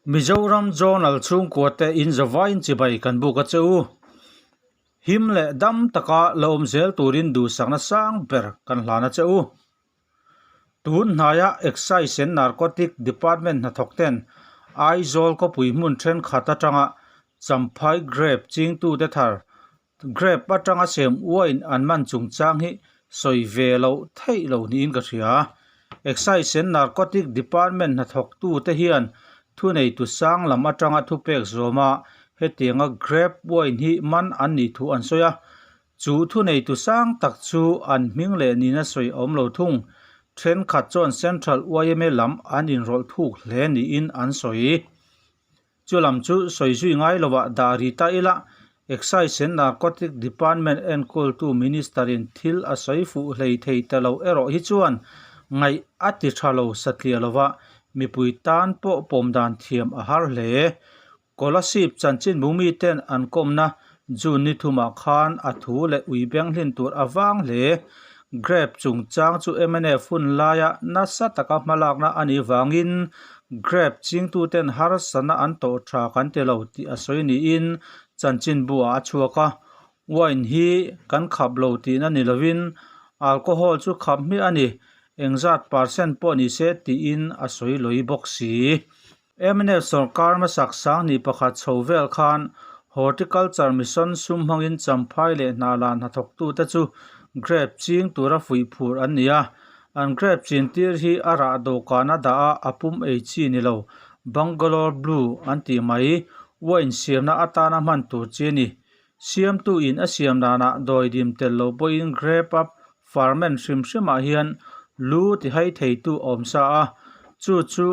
Mizoram Journal chhungkuate in zavaiin chibai kan buk a che u. Him leh dam taka la awm zel turin duhsakna sang ber kan hlan a che u. Tun hnaia Excise and Narcotic Department hnathawk ten Aizawl khawpui hmun thenkhat atanga Champhai Grape chingtute thar Grape atanga siam wine an man chungchang hi sawi ve loh theih lo niin ka hria. Excise and Narcotic Department hnathawktute hian thuneitu sang lam atanga thupek zawma hetianga grape wine hi man an nih thu an sawi a. Chu thuneitu sang tak chu an hming leh nihna sawi a awm lo thung. Thenkhat chuan Central yma lam an inrawlh thuk hle niin an sawi. Chu lam chu sawi zui ngai lovah dah ri ta ila, Excise and Narcotic Department enkawltu Minister-in thil a sawi fuh hlei thei ta lo erawh hi chuan ngaih a ti tha lo satliah lova, mipui tan pawh pawm dan thiam a har hle. Kolasib chanchinbu miten an kawmna June ni thumah khan a thu leh ui beng hlin tur a vang hle. Grape chungchang chu mnf hun laia nasa taka hmalakna a nih vangin Grape chingtuten harsatna an tawh tha kan ti lo tih a sawi niin chanchinbu-ah a chhuak a. Wine hi kan khap lo tihna ni lovin alcohol chu khap hmiah a ni, engzat percent pawh ni se tiin a sawi lawi bawk si. Mnf sawrkar hmasak Sangni pakhat chho vel khan Horticulture Mission sum hmangin Champhai leh Hnahlan hnathawktute chu grape ching tura fuih phur an ni a. An grape chin tir hi a rah dawhkan a dah a, a pum ei chi ni lo. Bangalore Blue an tih mai, wine siamna atana hman tur chi a ni. Siamtu in a siam danah dawidim tel lo pawhin grape up ferment hrim hrimah hian lu tihai theitu a awm sa a, chu chu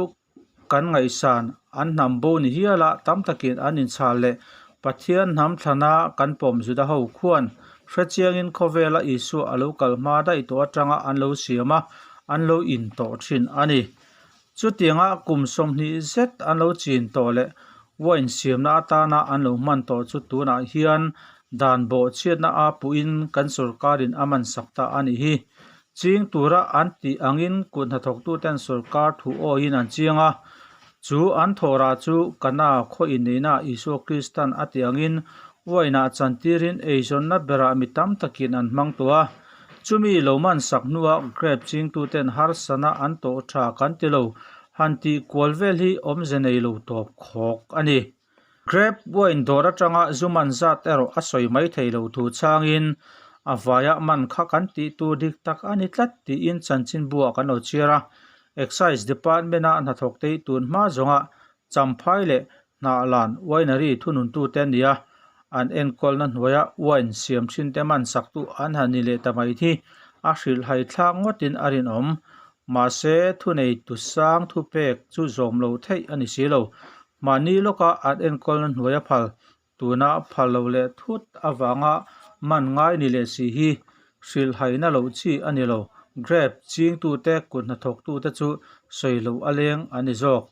Kan ngaihsan an hnam bo ni hial a, tam takin an inchhal leh Pathian hnam thlana kan pawm Juda ho khuan hrechiangin khawvela Isua a lo kal hma daih tawh atanga an lo siam a, an lo in tawh thin a ni. Chutianga kum 20 zet an lo chin tawh leh wine siamna atana an lo hman tawh chu tunah hian dan bawhchhiatna a puhin kan sawrkarin a mansak ta a nih hi. Ching tura an tih angin kut hnathawktuten sawrkar thu awiin an chiang a, chu an thawhrah chu Kana khaw inneihna Isua Kristan a tih angin uainah chantirin eizawnna berah mi tam takin an hmang tawh a. Chumi lo man sak hnuah grape chingtuten harsana an tawh tha kan ti lo, han tih kual vel hi awmze nei lo tawp khawk a ni. Grape wine dawr atanga zu man zat erawh a sawi mai thei lo thu changin a vaia man kha kan tih tur dik tak a ni tlat tiin chanchinbuah kan lo chhiar a. Excise Department-a hnathawk te hi tun hma zawnga Champhai leh Hnahlan Winery thununtute an ni a, an enkawlna hnuaia wine siam thinte man saktu an han ni leh ta mai hi a hrilhhai thlak ngawtin a rinawm. Mahse, thuneitu sang thupek chu zawm lo theih a ni si lo. Mahni lawka an enkawlna hnuaia phal, tuna phal lo leh thut avanga man ngai ni leh si hi hrilhhaina loh chi a ni lo. Grape chingtute kut hnathawktute chu sawi loh a leng a ni zawk.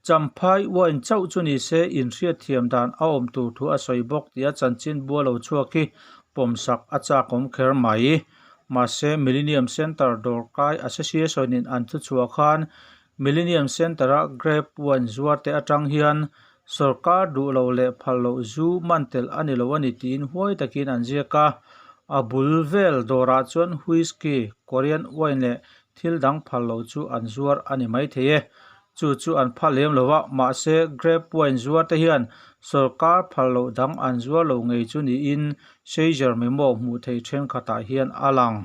Champhai wine chauh chu ni se inhriatthiam dan a awm tur thu a sawi bawk tia chanchin bua lo chhuak hi pawmsak a chakawm kher mai. Mahse, Millennium Centre dawrkai Association-in an thuchhuah khan Millennium Centre-a grape wine zuarte atang hian sawrkar duh loh leh phal loh zu man tel a ni lo a ni tiin huai takin an ziak a. A bul vel dawrah chuan whisky, Korean wine leh thil dang phal loh chu an zuar a ni maithei e. Chu chu an phal lem lo a, mahse grape wine zuarte hian sawrkar phal loh dang an zuar lo ngei chu niin Seizer memo hmuh theih thenkhatah hian a lang.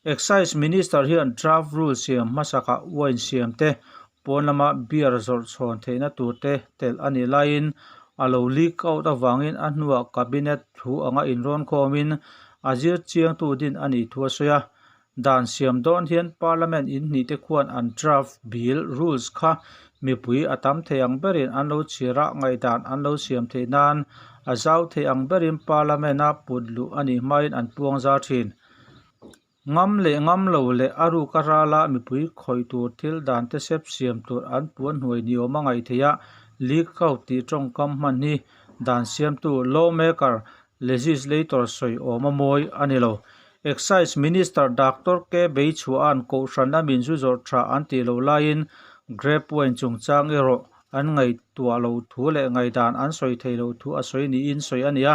Excise Minister hian draft rule siam hmasakah wine siam te, pawn lama beer zawrh chhawn theihna tur te telh a nih laiin a lo leak out avangin a hnuah cabinet thu anga inrawn khawmin a zir chiangtu din a nih thu a sawi a. Dan siam dawn hian Parliament in hnih te khuan an draft bill rules kha mipui a tam thei ang berin an lo chhir a, ngaihdan an lo siam theih nan a zau thei ang berin Parliament-a put luh a nih hmain an puang zar thin. Ngam leh ngam lo leh a ruk a rala mipui khawih tur thil dan te sep siam tur an puan hnuai ni awm a ngaih theih a, leak out tih tawngkam hman hi dan siamtu lawmaker, legislator sawi awm a mawi a ni lo. Excise Minister Doctor K Beichhua'n Kohhran a min zu zawrh tha an tih loh laiin grape wine chungchang erawh. an ngaihtuah loh thu leh ngaihdan an sawi theih loh thu a sawi niin sawi a ni a.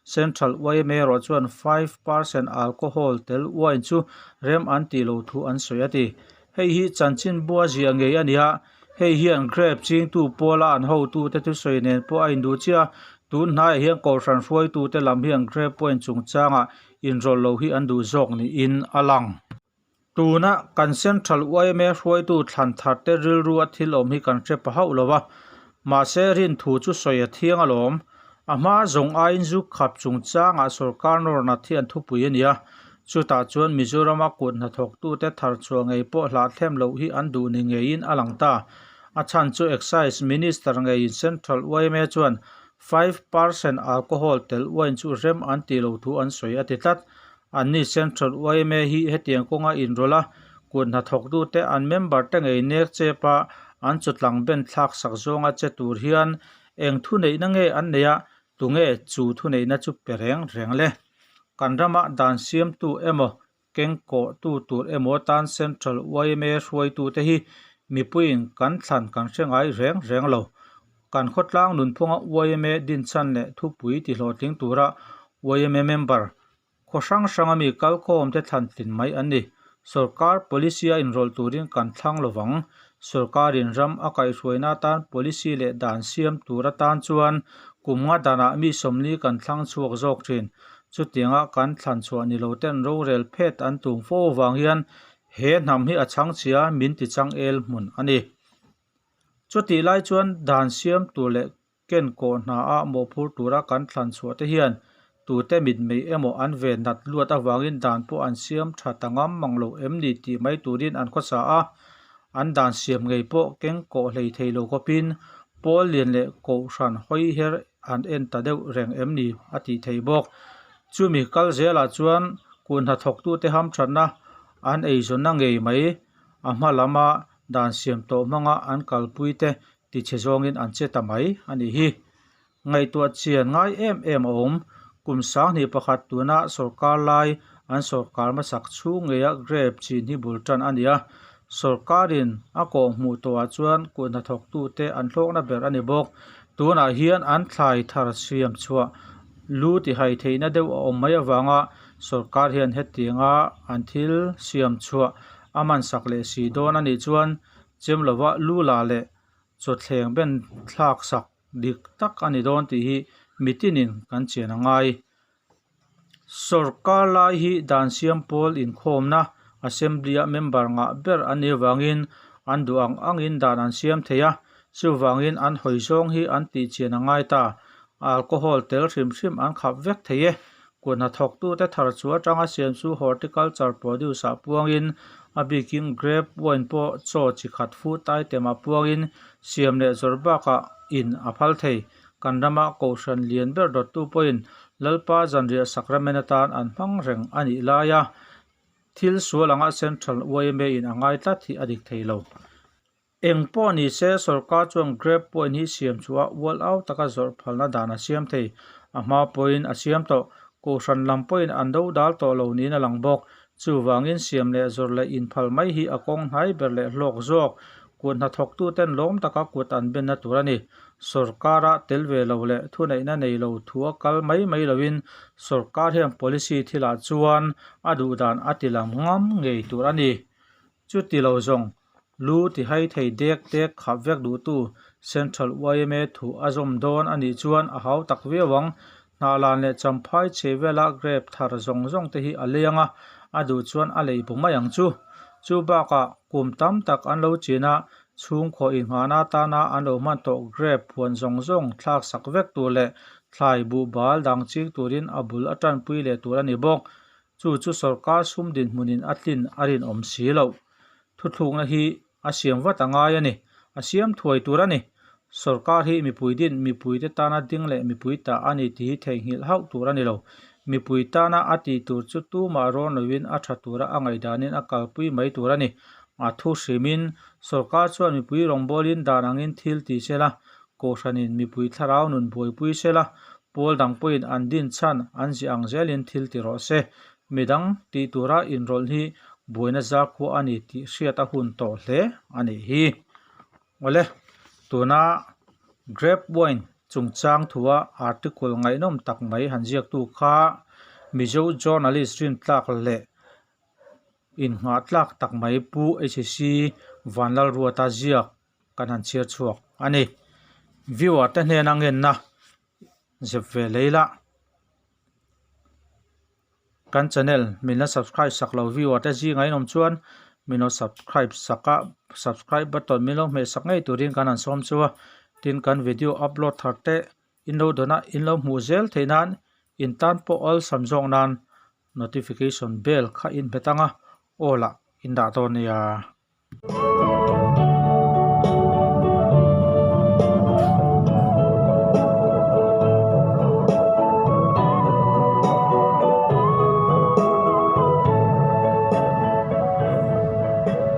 Central yma erawh chuan 5% alcohol tel wine chu rem an tih loh thu an sawi a ti. Hei hi chanchinbua ziah ngei a ni a, hei hian grape chingtu pawla an hotute thusawi nen pawh a induh chiah a, tun hnaiah hian kohhran hruaitute lam hian grape wine chungchangah inrawlh loh hi an duh zawk niin a lang. Tuna kan Central yma hruaitu thlan tharte rilru a thil awm hi kan hre pa hauh lo va, mahse rinthu chu sawi a thiang alawm. A hma zawng aiin zu khap chungchangah sorkar nawrnat hi an thupui a ni a, chutah chuan Mizorama kut hnathawktute thar chhuah ngei pawh hlahthlem loh hi an duh ni ngeiin a lang ta. A chhan chu Excise Minister ngeiin Central yma chuan 5% alcohol tel wine chu rem an tih loh thu an sawi a ti tlat. Anni Central yma hi hetiang kawnga inrawlh a, kut hnathawktute an member te ngei nek chep a, an chawtlang ben thlak sak zawnga che tur hian eng thuneihna nge an neih a, tunge chu thuneihna chu pe reng reng le? Kan rama dan siamtu emaw kengkawhtu tur emaw tan Central yma hruaitute hi mipuiin kan thlan kan hre ngai reng reng lo. Kan khawtlang nunphunga yma dinchhan leh thupui tihlawhtling tura yma member Khaw hrang hranga mi kalkhawmte thlan tlin mai an ni. Sorkar policy a inrawlh turin kan thlang lo vang. Sorkarin ram a kaihhruaina atan policy leh dan siam tur atan chuan kum nga danah mi 40 kan thlang chhuak zawk thin. Chutianga kan thlan chhuah ni lo ten rorel phet an tum fo avang hian he hnam hi a chhangchhia min ti chang el hmun a ni. Chutih lai chuan dan siam tur leh Ken kawh hna a mawhphur tura kan thlan chhuah te hian tute mitmei emaw an ve nat luat avangin dan pawh an siam tha ta ngam mang lo em ni tih mai turin an khawsa a, an dan siam ngei pawh keng kawh hlei thei lo khawpin pawl lian leh kohhran hawi her an en ta deuh reng em ni a tih thei bawk. Chumi kal zelah chuan kut hnathawktute hamthatna an eizawnna ngei mai a hma lama dan siam tawh hmanga an kalpui te Tichhe zawngin an che ta mai a nih hi. Ngaihtuah chian ngai em em a awm. Kum 21 tuna sorkar lai an sorkar hmasak chhung ngeia grape chin hi bul tan a ni a. Sorkarin a kawh hmuh tawhah chuan kut hnathawktute an hlawkna ber a ni bawk. Tunah hian an thlai thar siam chhuah lu tihai theihna deuh a awm mai avanga sorkar hian hetianga an thil siam chhuah a mansak leh si dawn a nih chuan Chem lova lu la leh chawthleng ben thlak sak dik tak a ni dawn tih hi mitinin kan chian a ngai. Sorkar lai hi dan siam pawl inkhawmna Assembly-a member ngah ber an nih avangin an duh ang angin dan an siam thei a, chuvangin an hawi zawng hi an tih chian a ngai ta. Alcohol tel hrim hrim an khap vek thei e. Kut hnathawktute thar chu atanga siam chu horticulture produce ah puangin a bikin grape wine pawh chaw chi khat food item ah puangin siam leh zawrh bakah in a phal thei. Kan rama kohhran lian ber dawttu pawhin Lalpa zanriah sacrament atan an hmang reng a nih laia thil sual anga Central yma in a ngai tlat hi a dik thei lo. Eng pawh ni se, sorkar chuan grape point hi siam chhuah a ual au taka zawrh phalna dan a siam thei. A hma pawhin a siam tawh. Kohhran lam pawhin an do dal tawh lo niin a lang bawk. Chuvangin siam leh zawrh leh inphal mai hi a kawng hnai ber leh hlawk zawk. Kut hnathawktuten lawm taka kut an benna tur a ni. Sorkara tel ve lo leh thuneihna nei lo thua kal mai mai loin sorkar hian policy thilah chuan a duhdan a ti lam ngam ngei tur a ni. Chuti lo zawng Lu tihai thei dek dek khap vek duhtu Central yma thu a zawm dawn a nih chuan a hau tak viau ang. Hnahlan leh champhai chhe vela grape thar zawng zawng te hi a lei ang a, a duh chuan a lei bu mai ang chu. Chu bakah kum tam tak an lo chin a, chhungkhaw inghahna atana an lo hman tawh grape huan zawng zawng thlak sak vek tur leh thlai buh bal dang ching turin a bul a tanpui leh tur a ni bawk. Chu chu sorkar sum dinhmunin a tlin a rinawm si loh. Thuthlukna hi a siam vat a ngai a ni. A siam thuai tur a ni. Sorkar hi mipui din, mipuite tana ding leh mipui ta a ni tih hi theihnghilh hauh tur a ni lo. Mipui tana a tih tur chu tumah rawn loin a tha tura a ngaihdanin a kalpui mai tur a ni. A thu hrimin, sorkar chuan mipui rawngbawlin dan angin thil ti sela, kohhranin mipui thlarau nun buaipui sela, pawl dang pawhin an din chhan an ziah ang zelin thil ti rawh se. Midang tih tura inrawlh hi buaina zakhua a ni tih hriat a hun tawh hle a nih hi. Awle. Tuna Grape Wine chungchang thua article ngaihnawm tak mai han ziaktu kha Mizo journalist rintlak leh innghah tlak tak mai Pu HC Vanlalruata ziak kan han chhiar chhuak a ni. Viewer te hnena ngenna zep ve lei la. Kan channel min la subscribe sak lo viewer te zingah in awm chuan min lo subscribe sak a subscribe button min lo hmeh sak ngei turin kan han sawm chu a tin kan video upload thar te in lo dawn a in lo hmuh zel theih nan in tan pawh awlsam zawk nan notification bell kha in hmet ang a aw lah in dah dawn nia.